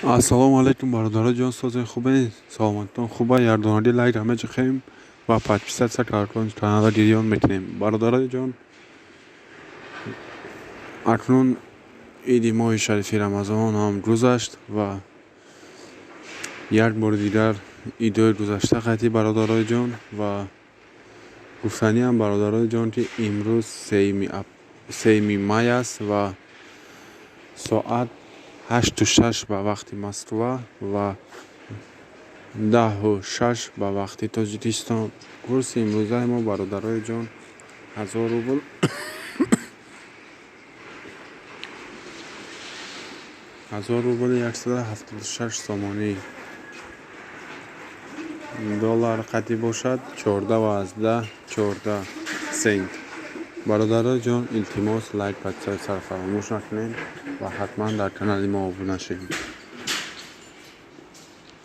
Ассалому алайкум, бародаро ҷон, созен, хубен, саломатитон хуба? Ярдонади лайк меҷиқем ва подписаться канала гирён мекунем. Бародарои ҷон, акнун иди моҳи шарифи Рамазон ҳам гузашт ва як бори дигар идои гузашта қайти, бародарои ҷон. Ва гуфтаниам, бародарои ҷон, ки имрӯз 3-юми май аст ва соат 8:06 ба вақти Москва ва 10:06 ба вақти Тоҷикистон. Курси имрӯзаи мо, бародарои ҷон, 1000 рубл, 1000 рубл 176 сомонӣ, доллар қатъӣ бошад 14,14 сент. Бародарои ҷон, илтимос, лайк, подписаться фаромӯш накунед ва ҳатман дар канали мо обуна шавед.